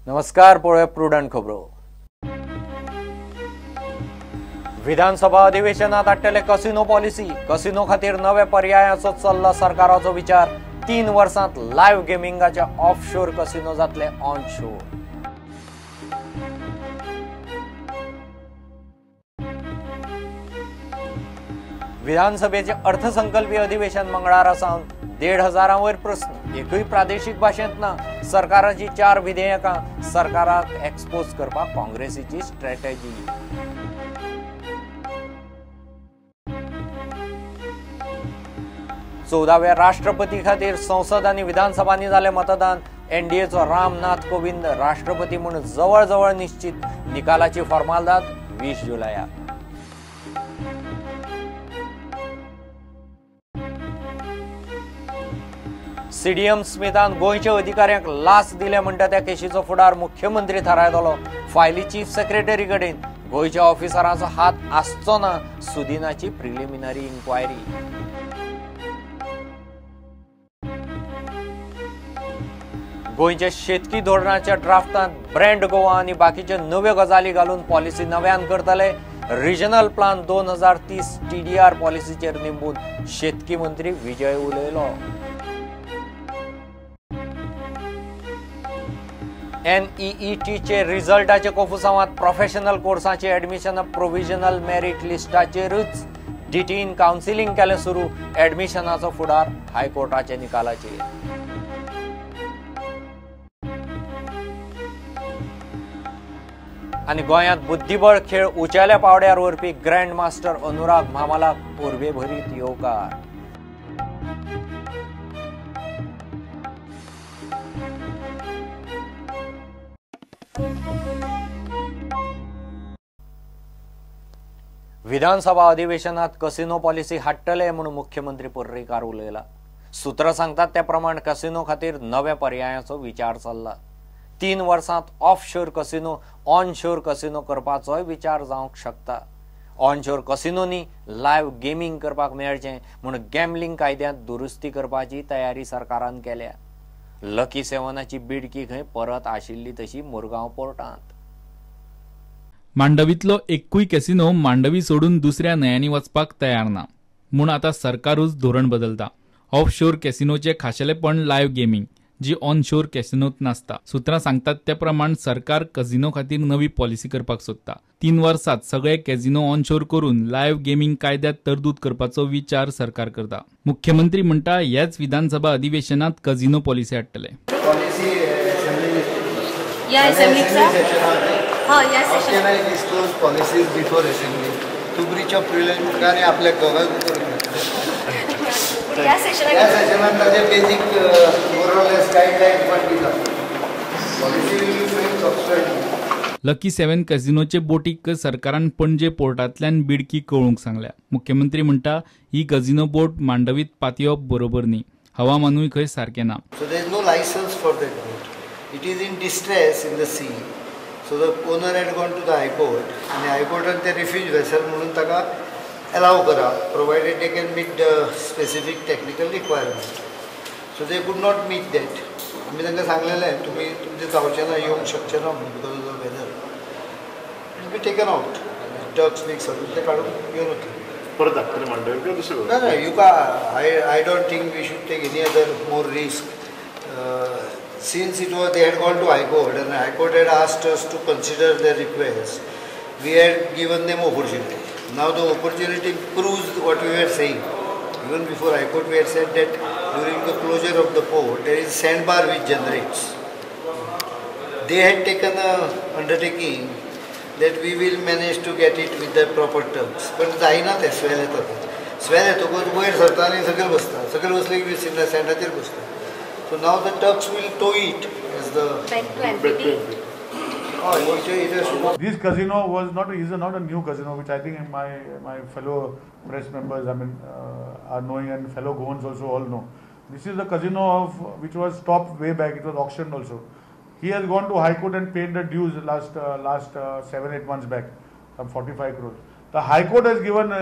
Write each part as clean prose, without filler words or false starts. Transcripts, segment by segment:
नमस्कार, पळोवया प्रुडंट खबरो. विधानसभा अधिवेशनात हाडटले कसिनो पॉलिसी. कसिनो खातीर नव्या पर्यायाचो चल्ला सरकाराचो विचार. 3 वर्सांत लायव्ह गेमिंगाचे ऑफशोर कसिनो जातले ऑनशोर. विधानसभेचे अर्थसंकल्पीय अधिवेशन मंगळारा सावन 1,500 वयर प्रस्न, एकूय प्रादेशीक भाशेंत ना. सरकाराची 4 विधेयकां सरकाराक एक्सपोज करपाक काँग्रेसीची स्ट्रॅटेजी. चवदाव्या राष्ट्रपती खातीर संसद आनी विधानसभांनी जालें मतदान. एनडीएचो रामनाथ कोविंद राष्ट्रपती म्हूण जवळजवळ निश्चित. निकालाची फॉर्मालदाद 20 जुलयाक. सीडीएम स्मितान गोंयच्या अधिकाऱ्यांक लाच दिले म्हणटा त्या केशीचो फुडार मुख्यमंत्री थारायतलो. फायली चीफ सेक्रेटरी कडेन. गोंयच्या ऑफिसरांचो हात आसचो ना, सुदिनाची प्रिलिमिनरी इन्क्वायरी. गोंयच्या शेतकी धोरणाच्या ड्राफ्टांत ब्रँड गोवा आनी बाकीच्यो नव्यो गजाली घालून पॉलिसी नव्यान करतले. रिजनल प्लान 2030 टीडीआर पॉलिसीचेर निंबून शेतकी मंत्री विजय उलयलो. एनईईटीचे रिझल्टाचे कोफुसांवात प्रोफेशनल कोर्साचे ऍडमिशन प्रोव्हिजनल मेरीट लिस्टाचेरूच. डीटीईन कावन्सिलिंग केलें सुरू. ऍडमिशनाचो फुडार हायकोर्टाच्या निकालाचेर. आनी गोंयांत बुद्धिबळ खेळ उंचेल्या पावड्यार व्हरपी ग्रँड मास्टर अनुराग म्हामालाक परबेभरीत येवकार. विधानसभा अधिवेशनात कसिनो पॉलिसी हाडटले म्हूण मुख्यमंत्री पर्रीकार उलयला. सूत्रां सांगतात त्या प्रमाण कसिनो खातीर नव्या पर्यायाचो विचार चल्ला. 3 वर्सांत ऑफशोर कसिनो ऑनशोर कसिनो करपाचोय विचार जावंक शकता. ऑनशोर कसिनोनी लायव्ह गेमिंग करपाक मेळचें म्हूण गॅमलिंग कायद्यांत दुरुस्ती करपाची तयारी सरकारान केल्या. लकी सेवनाची बिडकी खंय परत आशिल्ली तशी मुरगांव पोर्टांत. मांडवीतलो एकूय कॅसिनो मांडवी सोडून दुसऱ्या न्हंयांनी वचपाक तयार ना म्हूण आतां सरकारूच धोरण बदलता. ऑफशोर कॅसिनोचें खाशेलेपण लायव्ह गेमिंग, जी ऑनशोर कॅसिनोत नासता. सूत्रां सांगतात त्या प्रमाण सरकार कॅसिनो खातीर नवी पॉलिसी करपाक सोदता. 3 वर्सांत सगळे कॅसिनो ऑनशोर करून लायव्ह गेमिंग कायद्यात तरतूद करपाचो विचार सरकार करता. मुख्यमंत्री म्हणटा ह्याच विधानसभा अधिवेशनात कॅसिनो पॉलिसी हाडटले. लकी 7 कॅसिनोचे बोटीक सरकारान पणजे पोर्टांतल्यान बिडकी कळोवंक सांगल्या. मुख्यमंत्री म्हणटा ही कॅसिनो बोट मांडवीत पातयेवप बरोबर न्ही, हवामानूय खंय सारकें ना. So there is no licence for that boat. It is in distress in the sea. So the owner had gone to the high court आनी हायकोर्टान ते रिफ्यूज वेसल म्हणून ताका अलाव करा, provided they can meet the specific technical requirement. So they could not meet that. आमी तांकां सांगलेलें तुमी तुमचें जावचें ना, येवंक शकचें ना म्हणून because of the weather. It be taken out. Tugs बीग सगळें ते काडून घेवन वतले. परत धाडटले मांडवीर किंवा दुसरें? ना ना, you का I don't think we should take any other more risk. Since it was they had gone to High Court and High Court had asked us to consider their request, we had given them opportunity. Now the opportunity proves what we were saying. Even before High Court we had said that during the closure of the port there is sandbar which generates. They had taken a undertaking that we will manage to get it with the proper terms. But जायना ते swell येता, swell येतकूच वयर सरता आनी सकयल बसता, सकयल बसले की सँडाचेर बसता. So now the Turks will tow it as the back to MPT. This casino was not is not a new casino, which I think my fellow press members, I mean, are knowing, and fellow Goans also all know. This is the casino of which was stopped way back. It was auctioned also. He has gone to High Court and paid the dues last 7-8 months back, some 45 crores. The High Court has given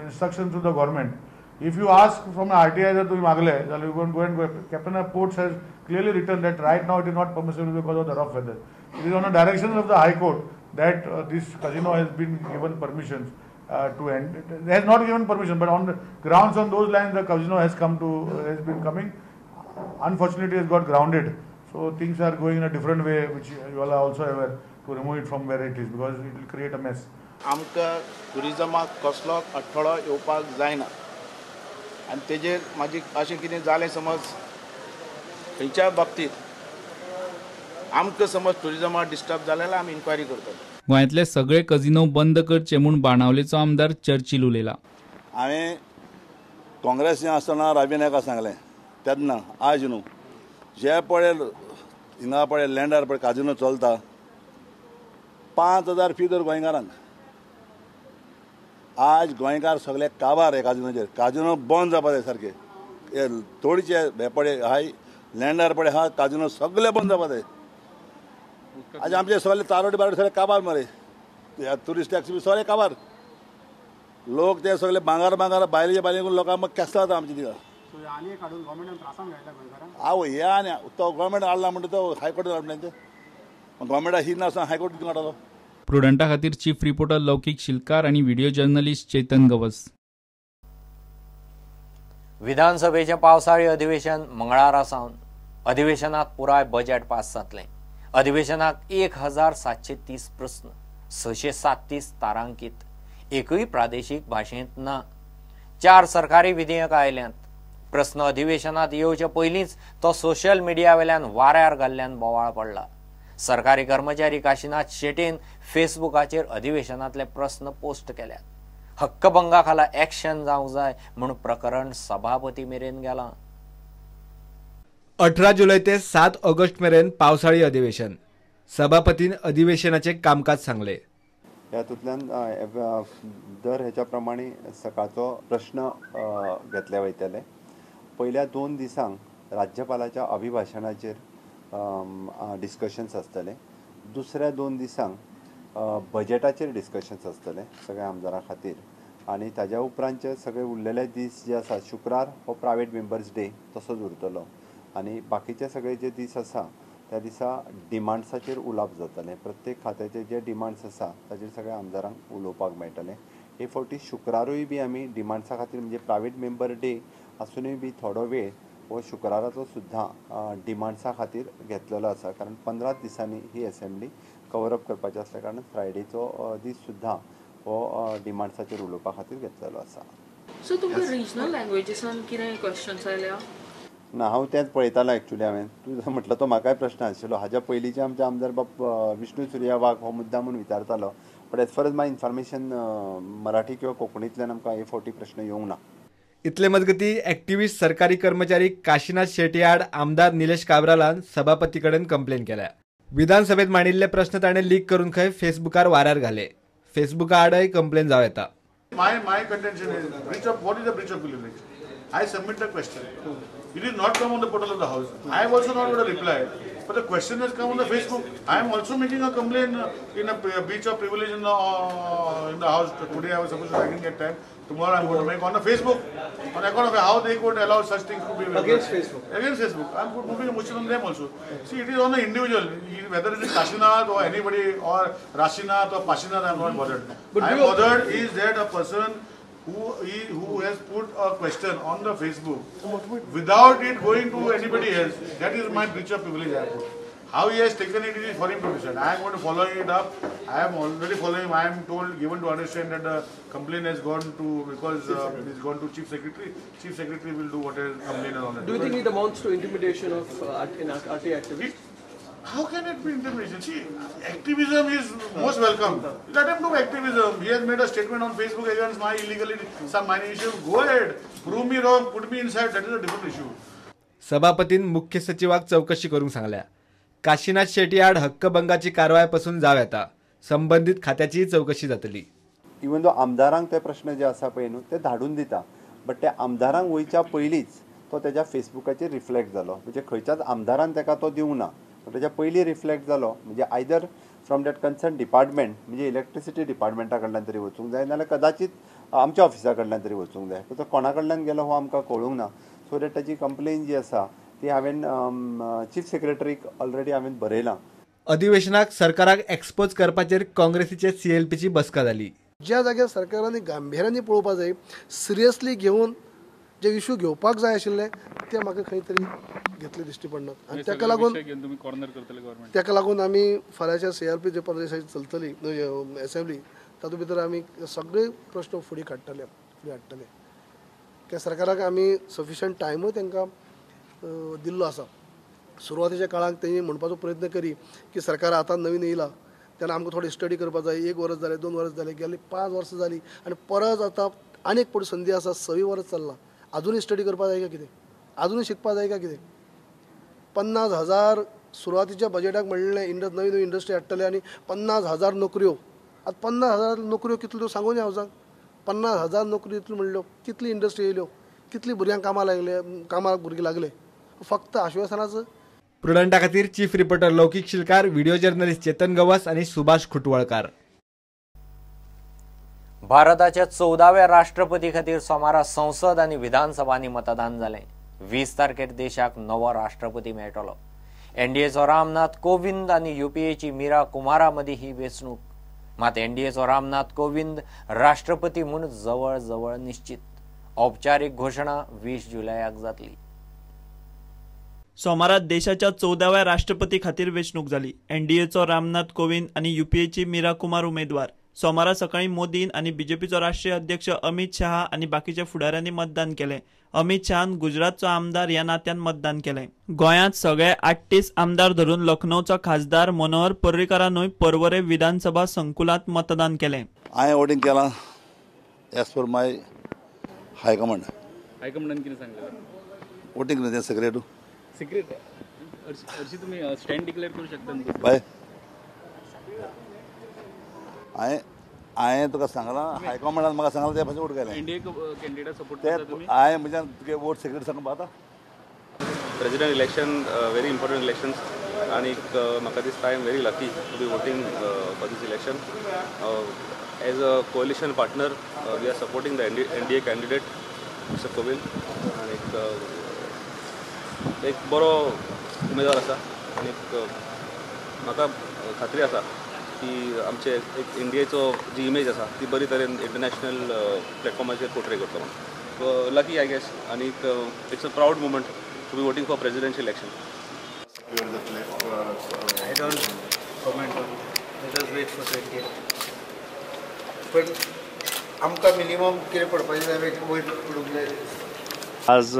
instructions to the government. If you ask from RTI जर तुम्ही मागले जाल्यार you can go and go. Captain of ports has clearly written that right now it is not permissible because of the rough weather. It is on the directions of the High Court that this casino has been given permissions to end. It has not given permission, but on the grounds on those lines the casino has come to has been coming. Unfortunately, it has got grounded. So things are going in a different way, which you all are also aware, to remove it from where it is because it will create a mess. आमकां टुरिजमाक कसलोच अडथळो येवपाक जायना आनी तेजेर मागीर अशें कितें जालें समज खंयच्या बाबतींत आमकां समज टुरिजमाक डिस्टर्ब जालें जाल्यार आमी इन्क्वायरी करतले. गोंयांतले सगळे कझिनो बंद करचे म्हूण बाणावलेचो आमदार चर्चिल उलयला. हांवें काँग्रेसीन आसतना रावी नायका सांगलें तेन्ना, आज न्हू, जे पळय हिंगा पळय लँडार पळय काजिनो चलता 5,000 फी दर गोंयकारांक. आज गोंयकार सगळे काबार हे काजिनोचेर. काजिनो बंद जावपा जाय सारके. हे थोडीचे हे पळय हाय लँडार पळय हा काजिनो सगळे बंद जावपा जाय. आज आमचे सगळे तारोटे बारोटे सगळे काबार मरे, ट्युरिस्ट टॅक्सी बी सगळे काबार. लोक ते सगळे भांगार भांगार भायले भायले लोकांक मग केसता जाता आमचे थिंगा. आवय हे आनी तो गव्हर्मेंट हाडला म्हणटा तो हायकोर्ट हाडला तें गव्हर्मेंटाक ही नासतना हायकोर्ट कितें काडटलो. प्रुडंटा खातीर चीफ रिपोर्टर लौकीक शिलकार आनी व्हिडिओ जर्नलिस्ट चेतन गवस. विधानसभेचें पावसाळी अधिवेशन मंगळारा सावन. अधिवेशनात पुराय बजेट पास जातलें. अधिवेशनाक 1730 प्रस्न, 637 तारांकीत, एकूय प्रादेशीक भाशेंत ना. 4 सरकारी विधेयकां आयल्यांत. प्रस्न अधिवेशनात येवचे पयलींच तो सोशल मिडिया वेल्यान वाऱ्यार घाल्ल्यान बोवाळ पडला. सरकारी कर्मचारी काशीनाथ शेटेन फेसबुकाचेर अधिवेशनातले प्रस्न पोस्ट केल्यात. हक्कभंगा खाला एक्शन जावंक जाय म्हूण प्रकरण सभापती मेरेन गेलां. 18 जुलय ते 7 ऑगस्ट मेरेन पावसाळी अधिवेशन. सभापतीन अधिवेशनाचे कामकाज सांगले. हातूंतल्यान दर हेच्या प्रमाणे सकाळचो प्रश्न घेतले वयतले. पयल्या 2 दिसांक राज्यपालाच्या अभिभाशणाचेर डिस्कशन्स आसतले. दुसऱ्या 2 दिसांक बजेटाचेर डिस्कशन्स आसतले सगळ्या आमदारां खातीर. आनी ताज्या उपरांतचे सगळे उरलेले दीस जे आसा, शुक्रार हो प्रायवेट मेंबर्स डे तसोच उरतलो आनी बाकीचे सगळे जे दीस आसा त्या दिसा डिमांड्साचेर उलोवप जातलें. प्रत्येक खात्याचे जे डिमांड्स आसा ताजेर सगळ्या आमदारांक उलोवपाक मेळटलें. हे फावटी शुक्रारूय बी आमी डिमांड्सा खातीर म्हणजे प्रायवेट मेंबर डे आसुनूय बी थोडो वेळ हो शुक्राराचो सुद्दां डिमांड्सा खातीर घेतलेलो आसा, कारण 15 दिसांनी ही एसेंब्ली कवर अप करपाची आसल्या कारणान फ्रायडेचो दीस सुद्दां हो डिमांड्साचेर उलोवपा खातीर घेतलेलो आसा. सो तुमकां रिजनल लँग्वेजीसान कितें क्वेश्चन्स आयल्या? ना, हांव तेंच पळयतालो एक्चुली. हांवें तूं म्हटलं तो म्हाकाय प्रश्न आशिल्लो. हाज्या पयलींचे आमचे आमदार बाब विष्णू सुर्या वाघ हो मुद्दा म्हूण विचारतालो, but as far as my information Marathi किंवा कोंकणींतल्यान आमकां हे फावटी प्रश्न येवंक ना. इतले मजगती एक्टिविस्ट सरकारी कर्मचारी काशीनाथ शेट्ये आड आमदार निलेश काब्रालान सभापती कडेन कंप्लेन केल्या. विधानसभेत मांडिल्ले प्रश्न ताणें लीक करून खंय फेसबुकार वाऱ्यार घाले. फेसबुका आडय कंप्लेन जावं येता. My contention is breach of, what is the breach of privilege? I submit the question. It is not come on the portal of the house. I have also not got a reply. But the question has come on the Facebook. I am also making a complaint in a breach of privilege in the house. Today I was supposed to, I didn't get time. Tomorrow I am going to make on the Facebook. On account of how they could allow such things to be against Facebook. Against Facebook. I am moving a motion on them also. See, it is on the individual. Whether it is Kashinath or anybody or Rashinath or Pashinath, I am not bothered. But I am bothered is that a person who has put a question on the Facebook without it going to anybody else, that is my breach of privilege I put. How he has taken it is for him to decide. I am going to follow it up. I am already following him. I am told, given to understand that the complaint has gone to, because it's gone to Chief Secretary. Chief Secretary will do whatever complaint and all that. Do you think it amounts to intimidation of an RTI activist? How can it be intimidation? See, activism is most welcome. Let him do activism. He has made a statement on Facebook against my illegality, some mining issue. Go ahead, prove me wrong, put me inside. That is a different issue. सभापतीन मुख्य सचिवाक चौकशी करूंक सांगल्या. काशीनाथ शेट्ये आड हक्कभंगाची कारवाय पसून जावं येता. संबंदीत खात्याचीय चौकशी जातली. इवन दो आमदारांक ते प्रश्न जे आसा पळय न्हू ते धाडून दिता, बट ते आमदारांक वयच्या पयलींच तो तेज्या फेसबुकाचेर रिफ्लेक्ट जालो. म्हणजे खंयच्याच आमदारान ताका तो दिवंक ना, तेज्या पयलीं रिफ्लेक्ट जालो. म्हणजे either from that concern department, म्हणजे इलेक्ट्रिसिटी डिपार्टमेंटा कडल्यान तरी वचूंक जाय, नाजाल्यार कदाचित आमच्या ऑफिसा कडल्यान तरी वचूंक जाय. तो कोणा कडल्यान गेलो हो आमकां कळूंक ना. सो that ताची कंप्लेन जी आसा ती हांवें चीफ सेक्रेटरीक ऑलरेडी हांवें बरयलां. अधिवेशनाक सरकाराक एक्सपोज करपाचेर काँग्रेसीचे सीएलपीची बसका जाली. ज्या जाग्यार सरकारांनी गांभिर्यानी पळोवपाक जाय, सिरियसली घेवन जे इशू घेवपाक जाय आशिल्ले ते म्हाका खंय तरी घेतले दिश्टी पडनात. आनी ताका लागून आमी फाल्यांच्या सीआरपी जे पंदरा दिसांनी चलतली एसेंब्ली तातूंत भितर आमी सगळे प्रश्न फुडें काडटले, फुडें हाडटले. त्या सरकाराक आमी सफिशियंट टायमूय तांकां दिल्लो आसा. सुरवातेच्या काळाक तेणी म्हणपाचो प्रयत्न करी की सरकार आतां नवीन येयला तेन्ना आमकां थोडी स्टडी करपाक जाय. 1 वर्स जालें, 2 वर्स जालें, गेली 5 वर्सां जालीं आनी परत आतां आनीक पड संदी आसा, 6 वर्स चल्लां, आजुनूय स्टडी करपाक जाय काय कितें, आजुनूय शिकपाक जाय काय कितें. 50,000 सुरवातीच्या बजेटाक म्हणलें नवी नवी इंडस्ट्री हाडटले आनी 50,000 नोकऱ्यो. आतां 50,000 नोकऱ्यो कितल्यो सांगून हांव सांग, 50,000 नोकऱ्यो इतल्यो म्हणल्यो, कितली इंडस्ट्री येयल्यो, कितली भुरग्यांक कामाक लागले, कामाक भुरगीं लागले, फक्त आश्वासनाचो. प्रुडंटा खातीर chief reporter Laukik Shilkar, video journalist Chetan Gawas आनी सुभाष खुटवळकार. भारताच्या 14व्या राष्ट्रपती खातीर सोमारा संसद आनी विधानसभांनी मतदान जालें. 20 तारखेर देशाक नवो राष्ट्रपती मेळटलो. एनडीएचो रामनाथ कोविंद आनी युपीएची मीरा कुमारा मदीं ही वेंचणूक. मात एनडीएचो रामनाथ कोविंद राष्ट्रपती म्हूण जवळ जवळ निश्चित. औपचारीक घोशणा 20 जुलयाक जातली. सोमारा देशाच्या 14व्या राष्ट्रपती खातीर वेंचणूक जाली. एनडीएचो रामनाथ कोविंद आनी युपीएची मीरा कुमार उमेदवार. सोमारा सकाळी मोदीन आनी बीजेपीचो राष्ट्रीय अध्यक्ष अमित शहा आनी बाकीच्या फुडाऱ्यांनी मतदान केलें. अमित शहान गुजरातचो आमदार ह्या नात्यान मतदान केलें. गोंयांत सगळे 38 आमदार धरून लखनौचो खासदार मनोहर पर्रीकारानूय पर्वरे विधानसभा संकुलांत मतदान केलें. हांवें वोटींग केलां as per my high command. हायकमांडान कितें सांगलें? वोटींग न्हय तें सिक्रेट. सिक्रेट हरशीं तुमी स्टँड डिक्लेअर करूं शकता न्हय? बाय हांवें तुका सांगलां, हायकमांडान म्हाका सांगलां ते भाशेन वोट घालें. एनडीए कॅन्डिडेट सपोर्ट करता तुमी? हांवें म्हज्यान तुगे वोट सिक्रेट सांगूंक आतां. President election very important elections आनीक म्हाका दिसता I am very lucky to be voting for this election. As a coalition partner we are supporting the NDA candidate mister Kovind. आनीक एक बरो उमेदवार आसा आनीक म्हाका खात्री आसा की आमचे एक इंडियेचो जी इमेज आसा ती बरी तरेन इंटरनॅशनल प्लॅटफॉर्माचेर पोर्ट्रे करतलो म्हणून. सो लकी I guess आनीक it's a proud moment to be voting for presidential election. I don't comment on let us wait for 20. पण आमकां मिनिमम कितें पडपाचें जाल्यार वयर पडूंक जाय. आज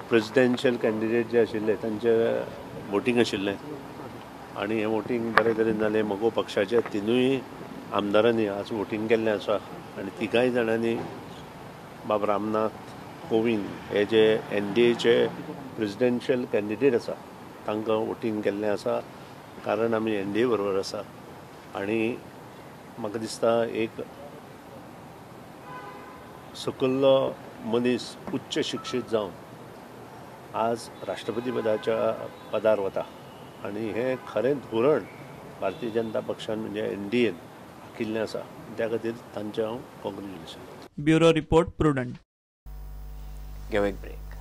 प्रेसिडेन्शियल कॅन्डिडेट जे आशिल्ले तांचे वोटींग आशिल्लें आनी हें वोटींग बरे तरेन जालें. मगो पक्षाचे 3 आमदारांनी आज वोटींग केल्लें आसा आनी 3 जाणांनी बाब रामनाथ कोविंद हे जे एनडीएचे प्रेसिडेन्शियल कॅन्डिडेट आसा तांकां वोटींग केल्लें आसा. कारण आमी एनडीए बरोबर आसा आनी म्हाका दिसता एक सकल्लो मनीस उच्च शिक्षीत जावन आज राष्ट्रपती पदाच्या पदार वता आनी हें खरें धोरण भारतीय जनता पक्षान म्हणजे एनडीएन आखिल्लें आसा. त्या खातीर तांचें हांव कॉंग्रेच्युलेशन. Bureau report, Prudent. घेवं एक ब्रेक.